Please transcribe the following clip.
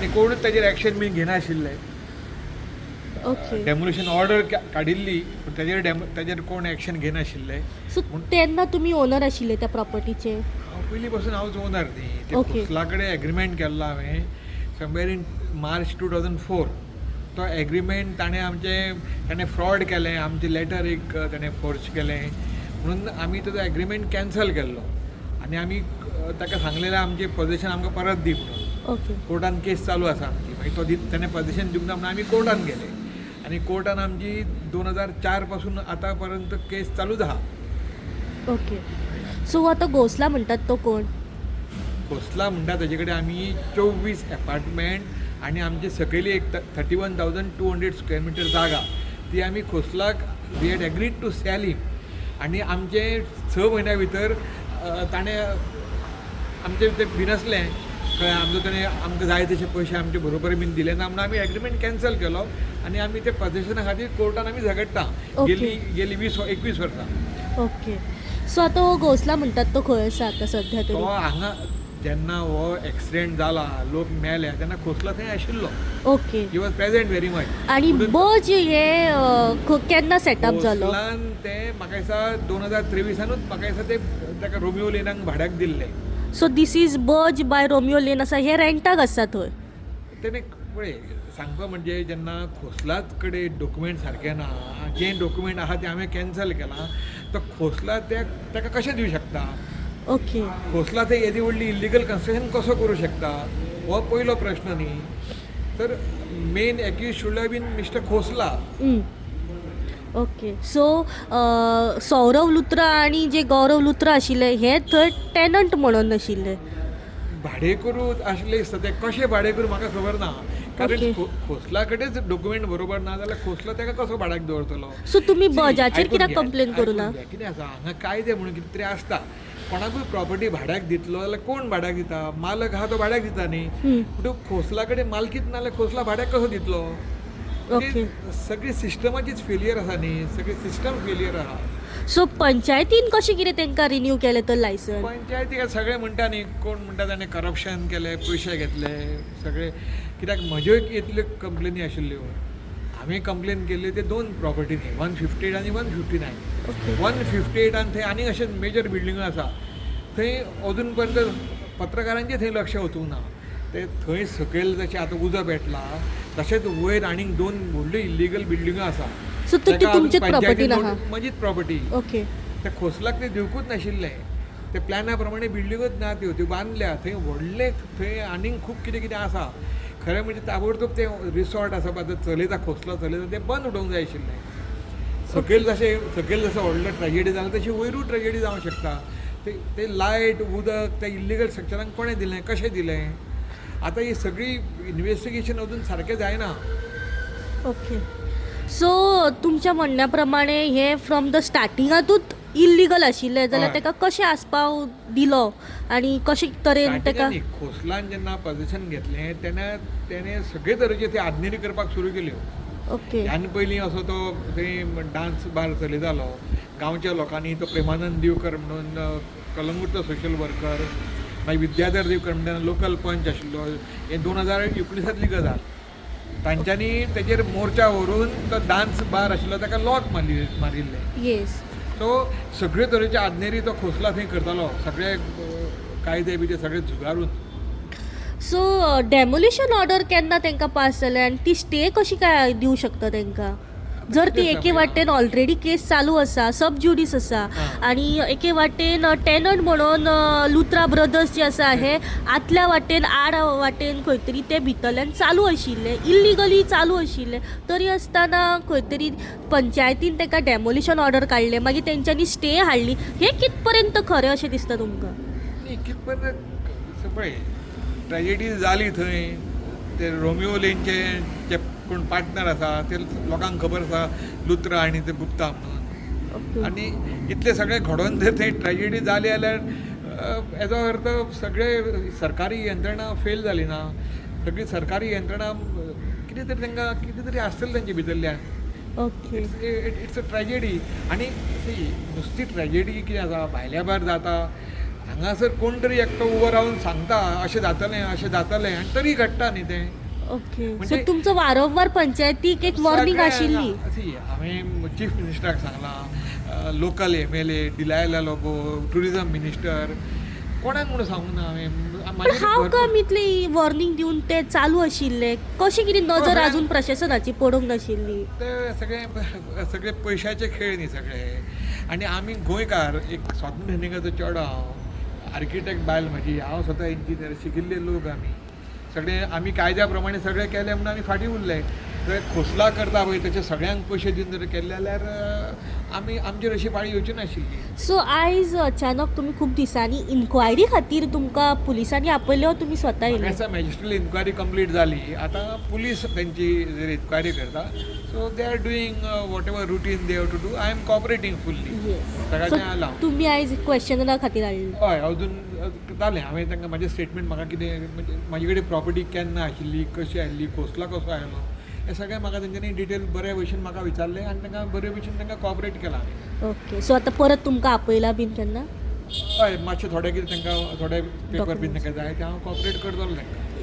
आनी कोणूच ताजेर एक्शन बीन घेनाशिल्ले. डेमोलिशन ऑर्डर काडिल्ली पूण ताजेर कोण एक्शन घेनाशिल्ले. सो तेन्ना तुमी ओनर आशिल्ले त्या प्रॉपर्टीचे? हांव पयलीं पासून हांवच ओनर न्ही ते. खोसला कडेन एग्रीमेंट केल्लो हांवें somewhere in March 2004. तो एग्रीमेंट ताणें आमचें, ताणें फ्रॉड केलें. आमचें लेटर एक ताणें फोर्ज केलें म्हणून आमी ताजो एग्रीमेंट कॅन्सल केल्लो आनी आमी ताका सांगलेलें, आमचें पझेशन आमकां परत दी म्हणून. कोर्टान केस चालू आसा आमची. मागीर तो ताणें पझेशन दिवंक ना म्हणून आमी कोर्टान गेले आनी कोर्टान आमची 2004 पासून आतां पर्यंत केस चालूच आहा. ओके, सो आतां घोसला म्हणटात तो कोण? खोसला म्हणटा ताजे कडेन आमी 24 एपार्टमेंट आनी आमचे सकयली एक 31,200 square meter जागा, ती आमी खोसलाक we had agreed to sell him. आनी आमचे 6 म्हयन्या भितर ताणें आमचें तें बिनसलें. कळ्ळें? आमचो ताणें आमकां जाय तशे पयशे आमचे बरोबर बीन दिले ना म्हणून आमी एग्रीमेंट कॅन्सल केलो आनी आमी ते पझेशना खातीर कोर्टान आमी झगडटा गेली गेली 20-21 वर्सां. ओके, सो आतां हो घोसला म्हणटात तो खंय आसा आतां सध्या तो तरी? हांगा जेन्ना हो एक्सिडेंट जाला, लोक मेले, तेन्ना खोसला थंय आशिल्लो. He was present very much. आनी बज हे केन्ना सेटअप जालो? खोसलान ते म्हाका दिसता 2023सानूच म्हाका दिसता ते ताका रोमियो लेनाक भाड्याक दिल्ले. So this is Burj by Romeo Lane आसा, हे रेंटाक आसा थंय? तेणे पळय, सांगपा म्हणजे जेन्ना खोसलाच कडेन डॉक्युमेंट सारकें ना, जे डॉक्युमेंट आहा ते हांवें कॅन्सल केला, तो खोसला त्या ताका कशें दिवं शकता? खोसला ते येदी व्हडली इल्लिगल कन्स्ट्रक्शन कसो करूं शकता, हो पयलो प्रश्न न्ही? तर main accused should have been Mister Khosla. Okay, so Saurav Luthra आनी जे गौरव लुत्रा आशिल्ले, हे थंय टेनंट म्हणून आशिल्ले? भाडेकरू आसले दिसता. ते कशे भाडेकरू म्हाका खबर ना, कारण खोसला कडेच डॉक्युमेंट बरोबर ना जाल्यार खोसला ताका कसो भाड्याक दवरतलो? सो तुमी See, बजाचेर आयकून कित्याक घे, कंप्लेन आयकून करूं ना? घे. कितें आसा, हांगा कायदे म्हणून कितें तरी आसता. कोणाकूय प्रॉपर्टी भाड्याक दितलो जाल्यार कोण भाड्याक दिता? मालक आहा तो भाड्याक दिता न्ही? पूण खोसला कडेन मालकीच ना जाल्यार खोसला भाड्याक कसो दितलो? ती सगळी सिस्टमाचीच फेलियर आसा न्ही? सगळी सिस्टम फेलियर आहा. सो पंचायतीन कशें कितें तांकां रिन्यू केलें तर लायसन? पंचायती काय सगळे म्हणटा न्ही, कोण म्हणटा ताणें करप्शन केलें, पयशे घेतले सगळे. कित्याक म्हज्यो इतल्यो कंप्लेनी आशिल्ल्यो. हांवें कंप्लेन केल्ली ते दोन प्रॉपर्टीनी, 158 आनी 159. 158आन थंय आनी अशे मेजर बिल्डिंगो आसा, थंय अजून पर्यंत पत्रकारांचें थंय लक्ष वचूंक ना. ते थंय सकयल जशें आतां उजो पेटला, तशेंच वयर आनीक दोन व्हडल्यो इल्लिगल बिल्डिंगो आसा. सो ती ताका अजून तुमचीच प्रॉपर्टी पंचायतीन आहा? म्हजीच प्रॉपर्टी. ते खोसलाक ते दिवकूच नाशिल्ले. ते प्लॅना प्रमाणे बिल्डिंगूच ना त्यो, त्यो बांदल्या थंय व्हडले. थंय आनीक खूब कितें कितें आसा. खरें म्हणजे ताबडतोब तें रिसॉर्ट आसा पळय, आतां चलयता, खोसला चलयता, तें बंद उडोवंक जाय आशिल्लें. सकयल जशें व्हडलो ट्रेजेडी जाला, तशी वयरूय ट्रेजेडी जावंक शकता. ते ते लायट, उदक त्या इल्लिगल स्ट्रक्चरांक कोणें दिलें, कशें दिलें? आतां ही सगळी इन्वेस्टिगेशन अजून सारकें जायना. ओके, सो तुमच्या म्हणण्या प्रमाणे हे फ्रॉम the स्टार्टिंगातूच इल्लिगल आशिल्लें जाल्यार ताका कशें आस्पाव दिलो आनी कशे तरेन ताका स्टार्टिंगाक न्ही, खोसलान जेन्ना पझेशन घेतलें तेन्ना तेणें सगळे तरेचे ते आजनेरी करपाक सुरू केल्यो. ह्यान पयलीं असो तो थंय डान्स बार चलयतालो. गांवच्या लोकांनी, तो प्रेमानंद दिवकर म्हणून कलंगूटचो सोशल वर्कर, मागीर विद्याधर दिवकर म्हणून लोकल पंच आशिल्लो, हे 2019आंतली गजाल, तांच्यांनी तेजेर मोर्चा व्हरून तो डान्स बार आशिल्लो ताका लॉक मारिल्लें. सो सगळे तरेचे आजनेरी तो खोसला थंय करतालो, सगळे कायदे बियदे सगळे झुगारून. सो डॅमोलिशन ऑर्डर केन्ना तांकां पास जालें आनी ती स्टे कशी काय दिवं शकता तांकां, जर ती कितें एके सांगूया? वाटेन ऑलरेडी केस चालू आसा, सब ज्युडीस आसा आनी एके वाटेन टेनंट म्हणून लुत्रा ब्रदर्स जे आसा, हे आतल्या वाटेन, आड वाटेन खंय तरी ते भितरल्यान चालू आशिल्ले, इल्लिगली चालू आशिल्ले, तरी आसतना खंय तरी पंचायतीन ताका डॅमोलिशन ऑर्डर काडलें, मागीर तेंच्यांनी स्टे हाडली, हें कित पर्यंत खरें अशें दिसता तुमकां? न्ही, कित पर्यंत, पळय, ट्रेजेडी जाली थंय. ते रोमियो लेनचे जे कोण पार्टनर आसा ते लोकांक खबर आसा, लुत्रा आनी ते गुप्ता म्हणून. आनी इतलें सगळें घडोवन जर थंय ट्रेजेडी जाली जाल्यार हेजो अर्थ सगळे सरकारी यंत्रणा फेल जाली ना? सगळी सरकारी यंत्रणा कितें तरी तांकां कितें तरी आसतलें तेंचे भितरल्यान. It's a tragedy. आनी सी, नुस्ती ट्रेजेडी कितें आसा, भायल्या भायर जाता. हांगासर कोण तरी एकटो उबो रावन सांगता अशें जातलें, अशें जातलें, आनी तरी घडटा न्ही तें. ओके, सो म्हणजे- तुमचो वारंवार पंचायतीक एक वॉर्निंग सगळ्या आशिल्ली. सी, हांवें चीफ मिनिस्टराक सांगलां, local MLA Delilah Lobo, tourism minister, कोणाक म्हणून सांगूंक ना हांवें. पण म्हाजेर हाव भरपूर- कम इतली वॉर्निंग दिवन ते चालू आशिल्ले? कशें कितें नजर अजून प्रशासनाची पडूंक नाशिल्ली? ते सगळे सगळे पयशाचे खेळ न्ही सगळे. आनी आमी गोंयकार, एक स्वातंत्र्य सैनिकाचो चेडो हांव, आर्किटेक्ट बायल म्हजी, हांव स्वता इंजिनियर, शिकिल्ले लोक आमी सगळे. आमी कायद्या प्रमाणे सगळें केलें म्हणून आमी फाटीं उरले. जर खोसला करता पळय, तेचे सगळ्यांक पयशे दिवन जर केले जाल्यार आमी आमचेर अशी पाळी येवची नाशिल्ली. सो आयज अचानक तुमी खूब दिसांनी इन्क्वायरी खातीर तुमकां पुलिसांनी आपयले वो तुमी स्वता म्हाका येयले? दिसता मॅजिस्ट्रियल इन्क्वायरी कंप्लीट जाली, आतां पुलीस तेंची इन्क्वायरी करता. So they are doing whatever routine they have to do. I am cooperating fully. Yes, so सगळ्यांचें आलां. तुमी आयज क्वेश्चना खातीर आयिल्ले? हय, अजून जालें. हांवें तांकां म्हाजें स्टेटमेंट, म्हाका कितें म्हणजे म्हाजे कडेन प्रॉपर्टी केन्ना आशिल्ली, कशी आयिल्ली, खोसला कसो आयलो, हें सगळें म्हाका तेंच्यांनी डिटेल बरे भशेन म्हाका विचारलें आनी तांकां बरे भशेन तांकां कॉपरेट केलां हांवें. ओके, सो आतां परत तुमकां आपयला बीन केन्ना? हय, मातशें थोडें कितें तांकां थोडे पेपर बीन तांकां जाय ते हांव कॉपरेट करतलो तांकां.